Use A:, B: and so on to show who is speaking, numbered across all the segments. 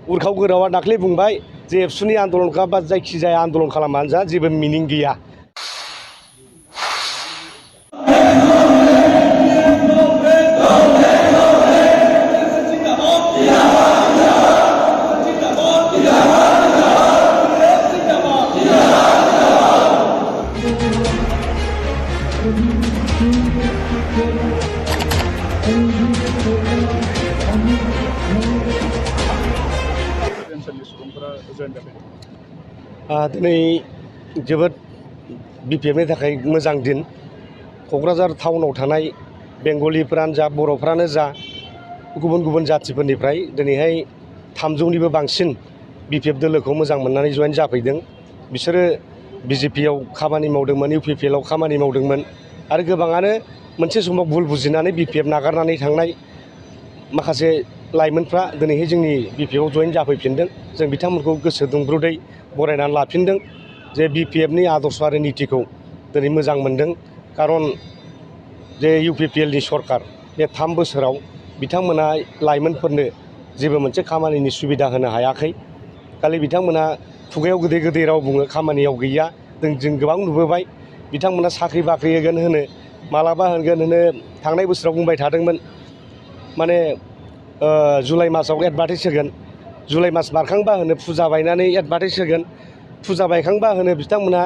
A: उरखाव गोरावा दाख्लै बुंबाय जे एबसुनि आन्दलन बा जायखिजाया आन्दलन खालामनानै जा जेबो मिनिं गैया। दिनै जोबोद बिपिएफनि थाखाय मोजां दिन। क'क्राझार टाउनाव थानाय बेंगलिफोरानो जा बर'फ्रानो जा गुबुन गुबुन जाथिफोरनिफ्राय दिनैहाय 300निबो बांसिन बिपिएफ दोलोखौ मोजां मोननानै जयेन जाफैदों। बिसोरो बिजेपिआव खामानि मावदोंमोन, इउपिपिएलआव खामानि मावदोंमोन आरो गोबाङानो मोनसे समाव भुल बुजिनानै बिपिएफ नागारनानै थांनाय माखासे लाइमोनफ्रा दिनैहाय जोंनि बिपिएफआव जयेन जाफैफिनदों। जों बिथांमोनखौ गोसो दुंब्रुदै बरायनानै लाफिनदों जे बिपिएफनि आदर्श आरो नितिखौ दिनै मोजां मोनदों। खारन जे इउपिपिएलनि सरकार बे 3 बोसोराव बिथांमोना लाइमोनफोरनो जेबो मोनसे खामानिनि सुबिदा होनो हायाखै। खालि बिथांमोना खुगायाव गोदै गोदै राव बुङो, खामानियाव गैया। जों गोबां नुबोबाय बिथांमोना साख्रि बाख्रि होगोन होनो, मालाबा होगोन होनो। थांनाय बोसोराव बुंबाय थादोंमोन माने जुलाइ मासाव एडभार्टाइज होगोन, जुलाइ मास बारखांबा होनो फुजा बायनानै एडभार्टाइज होगोन, फुजा बायखांबा होनो बिथांमोना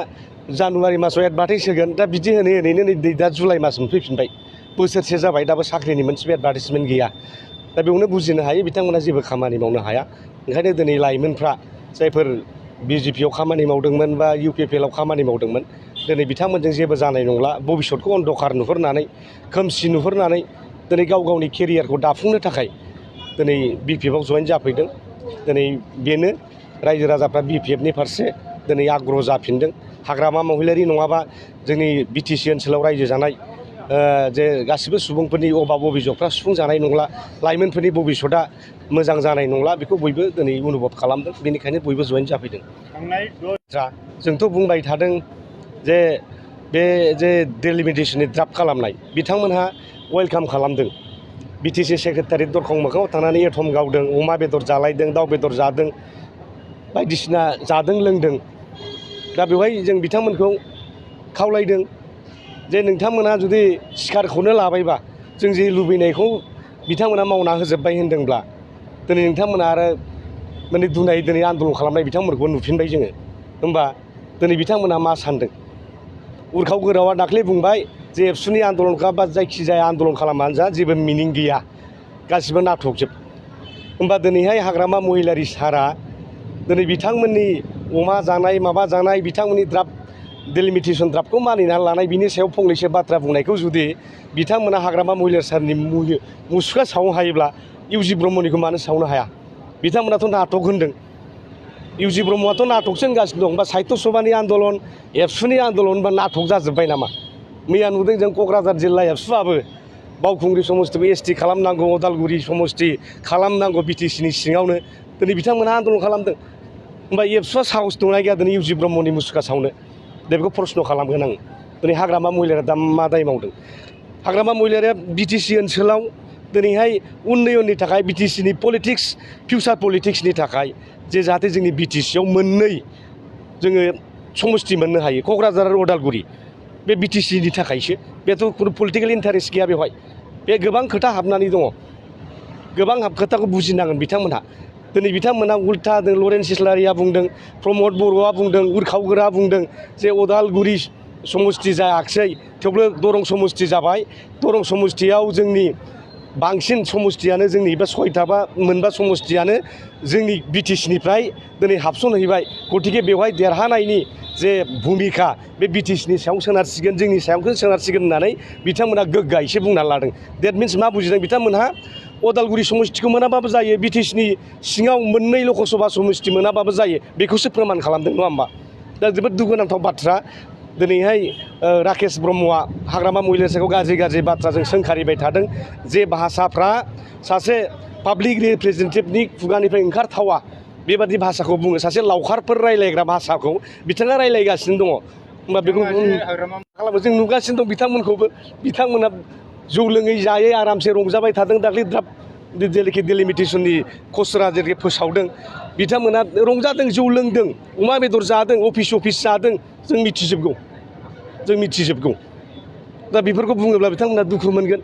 A: जानुवारि मासाव एडभार्टाइज होगोन। दा बिदि होनैनो नै दा जुलाइ मास मोनफैफिनबाय, बोसोरसे जाबाय, दाबो साख्रिनि मोनसेबो एडभार्टाइजमेन्ट गैया। दा बेयावनो बुजिनो हायो बिथांमोना जेबो खामानि मावनो हाया। ओंखायनो दिनै लाइमोनफ्रा जायफोर बिजेपिआव खामानि मावदोंमोन बा इउपिपिएलआव खामानि मावदोंमोन, दिनै बिथांमोनजों जेबो जानाय नंला। भबिष्यतखौ अन्धकार नुहुरनानै, खोमसि नुहुरनानै दिनै गाव गावनि केरियारखौ दाफुंनो थाखाय दिनै बिपिएफआव जयेन जाफैदों। दिनै बेनो रायजो राजाफ्रा बिपिएफनि फारसे दिनै आग्रह जाफिनदों। हाग्रामा महिलारि नङाबा जोंनि बिटिसि ओनसोलाव रायजो जानाय जे गासिबो सुबुंफोरनि अभाब अभिजगफ्रा सुफुंजानाय नंला, लाइमोनफोरनि भबिष्यतआ मोजां जानाय नंला, बेखौ बयबो दिनै अनुभब खालामदों। बेनिखायनो बयबो जयेन जाफैदों। जोंथ' बुंबाय थादों जे बे जे डेलिमिटेसननि ड्राफ्ट खालामनाय बिथांमोनहा वेलकाम खालामदों। बिटिसि सेक्रेटारि दरखं मोखाङाव थांनानै एथम गावदों, अमा बेदर जालायदों, दाउ बेदर जादों, बायदिसिना जादों लोंदों। दा बेवहाय जों बिथांमोनखौ खावलायदों जे नोंथांमोना जुदि सिखारखौनो लाबायबा, जों जे लुबैनायखौ बिथांमोना मावना होजोब्बाय होनदोंब्ला, दिनै नोंथांमोना आरो माने दिनै आन्दलन खालामनाय बिथांमोनखौ नुफिनबाय जोङो। होमबा दिनै बिथांमोना मा सानदों? उरखाव गोरावा दाख्लै बुंबाय जे एबसुनि आन्दलन बा जायखिजाया आन्दलन खालामनानै जा जेबो मिनिं गैया, गासिबो नाटकजोब। होमबा दिनैहाय हाग्रामा महिलारि सारा दिनै बिथांमोननि अमा जानाय माबा जानाय बिथांमोननि ड्राफ्ट डेलिमिटेसन ड्राफ्टखौ मानिनानै लानाय बिनि सायाव फंनैसो बाथ्रा बुंनायखौ जुदि बिथांमोना हाग्रामा महिलारि सारनि मुसुखा सावनो हायोब्ला इउजि ब्रह्मनिखौ मानो सावनो हाया? बिथांमोनाथ' नाटक होनदों। इउजि ब्रह्मआथ' नाटकसो होनगासिनो दं। बा साहित्य सभानि आन्दलन, एबसुनि आन्दलन बा नाटक जाजोब्बाय नामा? मैया नुदों जों क'क्राझार जिल्ला एबसुआबो बावखुंग्रि समस्तिखौ एसटि खालामनांगौ, अदालगुरि समस्ति खालामनांगौ बिटिसिनि सिङावनो दिनै बिथांमोना आन्दलन खालामदों। होमबा एबसुआ साहस दंना गैया दिनै इउजि ब्रह्मनि मुसुखा सावनो? दा बेखौ प्रश्न खालामगोन आं। दिनै हाग्रामा महिलारिया दा मा दाय मावदों? हाग्रामा महिलारिया बिटिसि ओनसोलाव दिनैहाय उन्नयननि थाखाय बिटिसिनि पलिटिक्स, फिउचार पलिटिक्सनि थाखाय जे जाहाथे जोंनि बिटिसिआव मोननै जोङो समस्ति मोननो हायो, क'क्राझार आरो अदालगुरि, बे बिटिसिनि थाखायसो। बेथ' खुनु पलिटिकेल इन्टारेस्ट गैया बेवहाय। बे गोबां खोथा हाबनानै दङ, गोबां खोथाखौ बुजिनांगोन बिथांमोनहा। दिनै बिथांमोना उल्था लरेन्स इस्लारिया बुंदों, प्रमद बर'आ बुंदों, उरखाव गोरा बुंदों जे अदालगुरि समस्ति जायाखिसै, थेवबो दरं समस्ति जाबाय। दरं समस्तियाव जोंनि बांसिन समस्तियानो जोंनि बा 6टा बा मोनबा समस्तियानो जोंनि बिटिसिनिफ्राय दिनै हाबसनहैबाय। गतिके बेवहाय देरहानायनि जे भुमिका बे बिटिसिनि सायाव सोनारसिगोन, जोंनि सायावसो सोनारसिगोन होननानै बिथांमोना गोग्गायैसो बुंनानै लादों। देट मिन्स मा बुजिदों बिथांमोनहा? अदालगुरि समस्तिखौ मोनाबाबो जायो, बिटिसिनि सिङाव मोननै लकसभा समस्ति मोनाबाबो जायो, बेखौसो फोरमान खालामदों, नङा होमबा? दा जोबोद दुखुनांथाव बाथ्रा। दिनैहाय राकेश ब्रह्मआ हाग्रामा महिलारिखौ गाज्रि गाज्रि बाथ्राजों सोंखारिबाय थादों जे भाषाफ्रा सासे पाब्लिक रिप्रेजेन्टेटिभनि खुगानिफ्राय ओंखारथावा बेबादि भाषाखौ बुङो। सासे लावखारफोर रायलायग्रा भाषाखौ बिथाङा रायलायगासिनो दङ। होमबा बेखौ खालामो। जों नुगासिनो दं बिथांमोनखौबो। बिथांमोना जौ लोङै जायै आरामसे रंजाबाय थादों। दाख्लै ड्राफ्ट जेरैखि डिलिमिटेसननि खसरा जेरैखि फोसावदों बिथांमोना रंजादों जौ लोंदों अमा बेदर जादों अफिस जादों जों मिथिजोबगौ दा बेफोरखौ बुङोब्ला बिथांमोना दुखु मोनगोन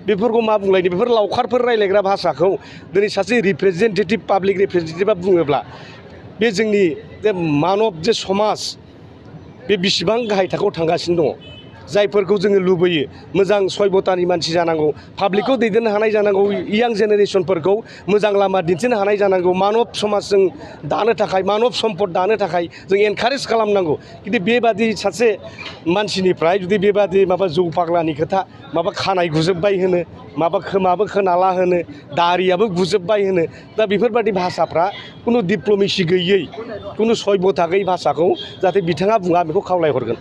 A: बेफोरखौ मा बुंलायनो बेफोर लावखारफोर रायलायग्रा भाषाखौ दिनै सासे रिप्रेजेन्टेटिभ पाब्लिक रिप्रेजेन्टेटिभा बुङोब्ला बे जोंनि जे मानब जे समाज बे बिसिबां गाहाय थाखोआव थांगासिनो दङ जायफोरखौ जोङो लुबैयो मोजां सयबतानि मानसि जानांगौ पाब्लिकखौ दैदेननो हानाय जानांगौ इयां जेनेरेसनफोरखौ मोजां लामा दिन्थिनो हानाय जानांगौ मानब समाज जों दानो थाखाय मानब सम्पद दानो थाखाय जों एनकारेज खालामनांगौ खिन्थु बेबादि सासे मानसिनिफ्राय जुदि बेबादि माबा जौ फाग्लानि खोथा माबा खानाय गुजोब्बाय होनो माबा खोमाबो खोनाला होनो दारियाबो गुजोब्बाय होनो दा बेफोरबादि भाषाफ्रा खुनु डिप्ल'मेसि गैयै खुनु सयबता गैयै भाषाखौ जाहाथे बिथाङा बुङा बेखौ खावलायहरगोन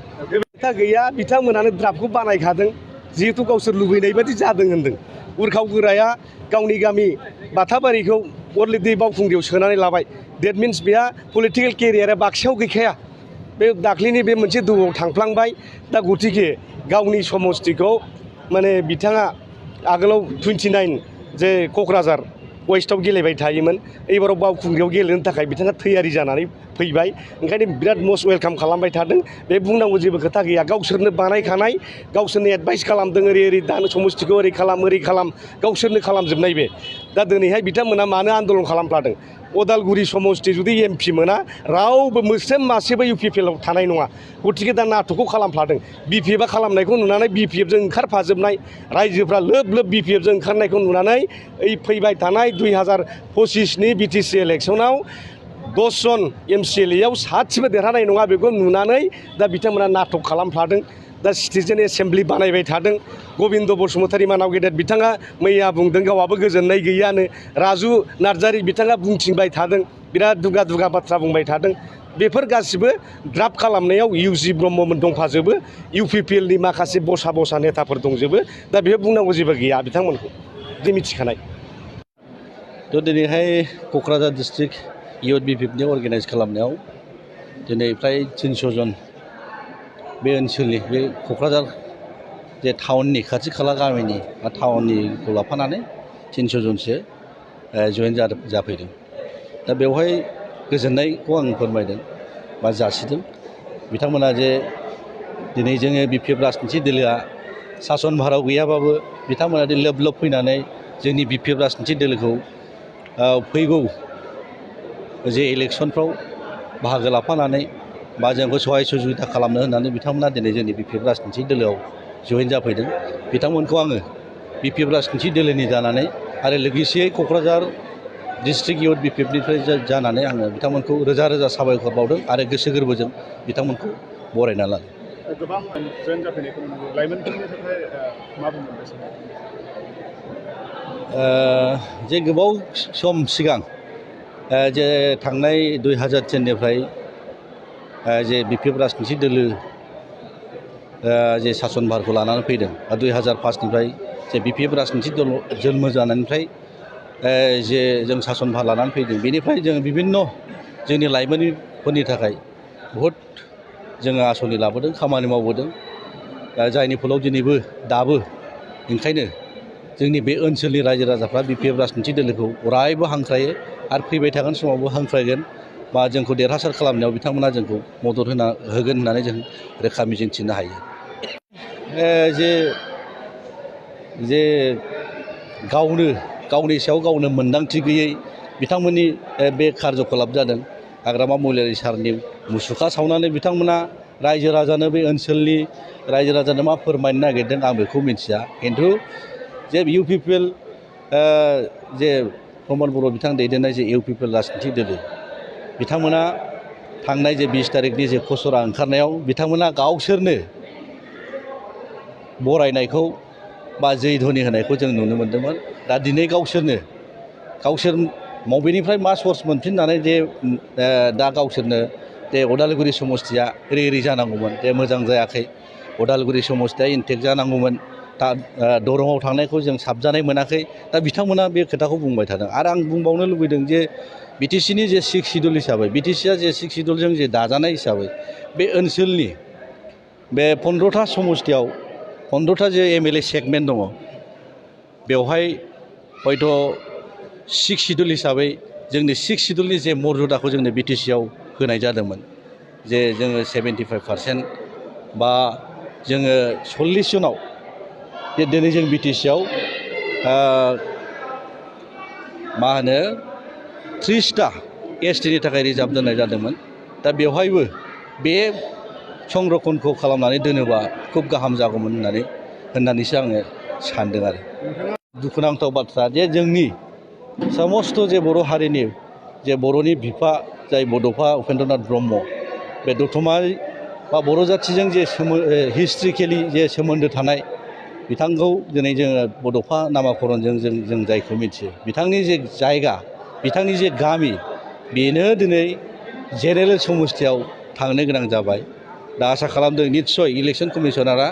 A: खोथा गैया बिथांमोनानो द्राफ्टखौ बानायखादों जिहेतु गावसोर लुबैनाय बादि जादों होनदों उरखाव गोराया गावनि गामि बाथाबारिखौ अलरेडि बावखुंग्रियाव सोनानै लाबाय डेट मिन्स बेहा पलिटिकेल केरियारा बाक्सायाव गैखाया बे दाख्लैनि बे मोनसे दोआव थांफ्लांबाय दा गतिके गावनि समस्तिखौ माने बिथाङा आगोलाव 29 जे क'क्राझार वेस्टआव गेलेबाय थायोमोन एबाराव बावखुंग्रियाव गेलेनो थाखाय बिथाङा तैयारि जानानै फैबाय ओंखायनो बिराद मस्ट वेलकाम खालामबाय थादों बे बुंनांगौ जेबो खोथा गैया गावसोरनो बानायखानाय गावसोरनो एडभाइस खालामदों ओरै दानो समस्तिखौ ओरै खालाम गावसोरनो खालामजोबनाय बे दा दिनैहाय बिथांमोना मानो आन्दलन खालामफ्लादों अदालगुरि समस्ति जुदि एमपि मोना रावबो मोस्रोम मासेबो इउपिपिएलआव थानाय नङा गतिके दा नाटकखौ खालामफ्लादों बिपिएफआ खालामनायखौ नुनानै बिपिएफजों ओंखारफाजोबनाय रायजोफ्रा लोब बिपिएफजों ओंखारनायखौ नुनानै ओइ फैबाय थानाय 2025नि बिटिसि इलेक्सनाव 10 जन एमसिएलएआव सासेबो देरहानाय नङा बेखौ नुनानै दा बिथांमोना नाटक खालामफ्लादों दा सिटिजेन एसेम्बलि बानायबाय थादों गबिन्द बसुमतारी मानाव गेदेर बिथाङा मैया बुंदों गावहाबो गोजोननाय गैयानो राजु नार्जारी बिथाङा बुंथिंबाय थादों बिराद दुगा बाथ्रा बुंबाय थादों बेफोर गासिबो ड्राफ्ट खालामनायाव इउजि ब्रह्ममोन दंफाजोबो इउपिपिएलनि माखासे बसा नेताफोर दंजोबो दा बेयाव बुंनांगौ जेबो गैया बिथांमोनखौ जों मिथिखानाय
B: थ' दिनैहाय क'क्राझार डिस्ट्रिक्ट इउथ बिपिएफनि अर्गेनाइज खालामनायाव दिनै फ्राय 300 जन बे ओनसोलनि बे क'क्राझार जे टाउननि खाथि खाला गामिनि बा टाउननिखौ लाफानानै 300 जनसो जयेन जाफैदों दा बेवहाय गोजोननायखौ आं फोरमायदों बा जासिदों बिथांमोना जे दिनै जोङो बिपिएफ राजनिथि दोलोआ सासन भाराव गैयाबाबो बिथांमोना लोब फैनानै जोंनि बिपिएफ राजनिथि दोलोखौ फैगौ जे इलेक्सनफ्राव बाहागो लाफानानै बा जोंखौ सहाय सहजुगिता खालामनो होननानै बिथांमोना दिनै जोंनि बिपिएफ राजनिथि दोलोआव जयेन जाफैदों बिथांमोनखौ आङो बिपिएफ राजनिथि दोलोनि जानानै आरो लोगोसेयै क'क्राझार डिस्ट्रिक्ट इउथ बिपिएफनिफ्राय जानानै आङो बिथांमोनखौ रोजा साबायखर बावदों आरो गोसो गोरबोजों बिथांमोनखौ बरायना लादों
C: गोबां जयेन जाफैनायखौ नुनो लाइमोनफोरनि थाखाय मा बुंगोन बे समाव
B: जे गोबाव सम सिगां जे थांनाय 2010निफ्राय जे बिपिएफ राजनिथि दोलो जे सासन भारखौ लानानै फैदों 2005निफ्राय जे बिपिएफ राजनिथि दल जन्म जानायनिफ्राय जे जों सासन भार लानानै फैदों बेनिफ्राय जों बिभिन्न जोंनि लाइमोनफोरनि थाखाय बहुद जोङो आसनि लाबोदों खामानि मावबोदों जायनि फलाव दिनैबो दाबो ओंखायनो जोंनि बे ओनसोलनि रायजो राजाफ्रा बिपिएफ राजनिथि दोलोखौ अरायबो हांख्रायो आरो फैबाय थागोन समावबो हांख्रायगोन बा जोंखौ देरहासार खालामनायाव बिथांमोना जोंखौ मदद होगोन होननानै जों रोखा मिजिंथिनो हायो जे गावनि सायाव गावनो मोन्दांथि गैयै बिथांमोननि बे कार्यकलाप जादों हाग्रामा महिलारि सारनि मुसुखा सावनानै बिथांमोना रायजो राजानो बे ओनसोलनि रायजो राजानो मा फोरमायनो नागिरदों आं बेखौ मिथिया खिन्थु जे इउपिपिएल जे प्रमद बर' बिथां दैदेननाय जे इउपिपिएल राजनिथि दोलो बिथांमोना थांनाय जे 20 तारिखनि जे खसरा ओंखारनायाव बिथांमोना गावसोरनो बरायनायखौ बा जै ध्वनि होनायखौ जों नुनो मोन्दोंमोन दा दिनै गावसोर बबेनिफ्राय मा सर्स मोनफिननानै जे दा गावसोरनो जे उदालगुरि समस्तिया ओरै जानांगौमोन जे मोजां जायाखै उदालगुरि समस्तिया इनटेक्ट जानांगौमोन दा दरंआव थांनायखौ जों साबजानाय मोनाखै दा बिथांमोना बे खोथाखौ बुंबाय थादों आरो आं बुंबावनो लुबैदों जे बिटिसिनि जे 6 सिडुल हिसाबै बिटिसिआ जे 6 सिडुलजों जे दाजानाय हिसाबै बे ओनसोलनि बे 15था समस्तियाव 15था जे एमएलए सेगमेन्ट दङ बेवहाय हयथ' सिक्स सिडुल हिसाबै जोंनि सिक्स सिडुलनि जे मर्यादाखौ जोंनो बिटिसिआव होनाय जादोंमोन जे जोङो 75% बा जोङो 40 जनाव जे दिनै जों बिटिसिआव मा होनो 30टा एसटिनि थाखाय रिजार्भ दोननाय जादोंमोन। दा बेवहायबो बे संरक्षणखौ खालामनानै दोनोबा खुब गाहाम जागौमोन होननानैसो आङो सानदों आरो। दुखुनांथाव बाथ्रा जे जोंनि समस्त जे बर' हारिनि जे बर'नि बिफा जाय बड'फा उपेन्द्रनाथ ब्रह्म बे दतमा बा बर' जाथिजों जे हिस्ट्रिकेलि जे सोमोन्दो थानाय बिथांखौ दिनै जोङो बड'फा नामाकरणजों जों जायखौ मिथियो बिथांनि जे जायगा बिथांनि जे गामि बेनो दिनै जेनेरेल समस्थियाव थांनो गोनां जाबाय। दा आसा खालामदों निस्सय इलेक्सन कमिसनारा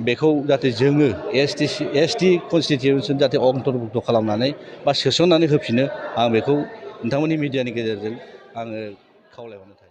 B: बेखौ जाहाथे जोङो एसटि कनस्टिटिउसन जाहाथे अन्तर्भुक्त खालामनानै बा सोसननानै होफिनो आं बेखौ नोंथांमोननि मिडियानि गेजेरजों आङो खावलायहरनो थाखाय